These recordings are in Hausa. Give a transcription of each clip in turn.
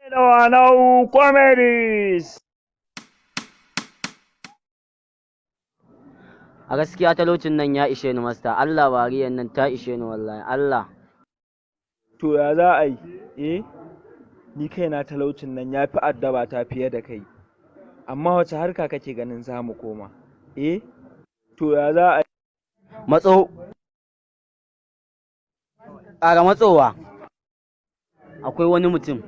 Dawanau Comedies. A gaskiya talaucin nan ya ishe ni masta, Allah wariyan nan ta ishe ni wallahi, Allah. To ya za a yi? Eh, ni kaina talaucin nan ya fi addaba ta fiye da kai. Amma wace harka kake ganin za mu koma? Eh, to ya za a yi? Matso. Ƙara matsowa. Akwai wani mutum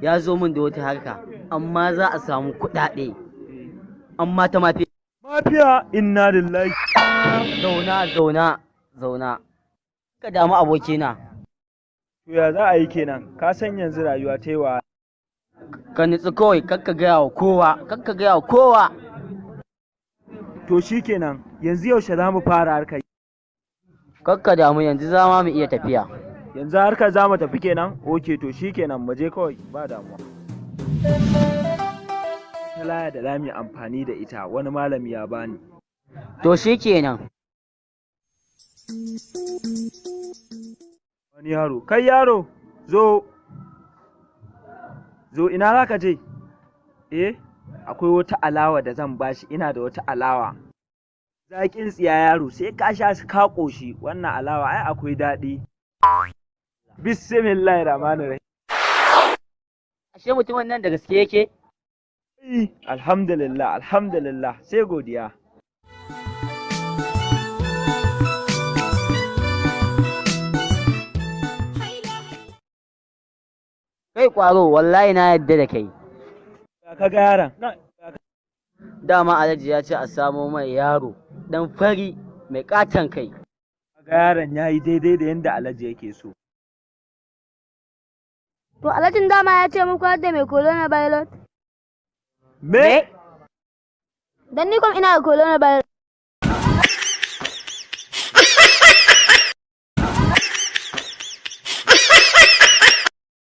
ya zo min da wata harka, amma za a samu kuɗaɗe. Amma ta mafi. Mafiya inna lillahi. Zauna, zauna, zauna. Ka damu abokina. To ya za a yi kenan? Ka san yanzu rayuwa ta yi wa. Ka nutsu kawai, kar ka gaya wa kowa, kar ka gaya wa kowa. To shi kenan, yanzu yaushe za mu fara harkar? Kar ka damu yanzu za ma mu iya tafiya. Yanzu harkar za mu tafi kenan? Ok, to shi kenan mu je kawai ba damuwa. Ta laya da za mu yi amfani da ita wani malami ya bani. To shi kenan. Wani yaro, kai yaro, zo, zo ina za ka je? Eh, akwai wata alawa da zan bashi, ina da wata alawa. Zaƙin tsiya yaro, sai ka sha su ka ƙoshi, wannan alawa ai akwai daɗi. Bismillahir Rahmanir Rahim. Ashe mutumin nan da gaske yake? Alhamdulillah, alhamdulillah, sai godiya. Kai ƙwaro, wallahi na yadda da kai. Ka ga yaron? Dama Alhaji ya ce a samo mai yaro ɗan fari mai ƙaton kai. Ga yaron ya yi daidai da yadda Alhaji yake so. To Alhajin dama ya ce muku har da mai corona virus. Me? Dan ni kom ina da corona virus.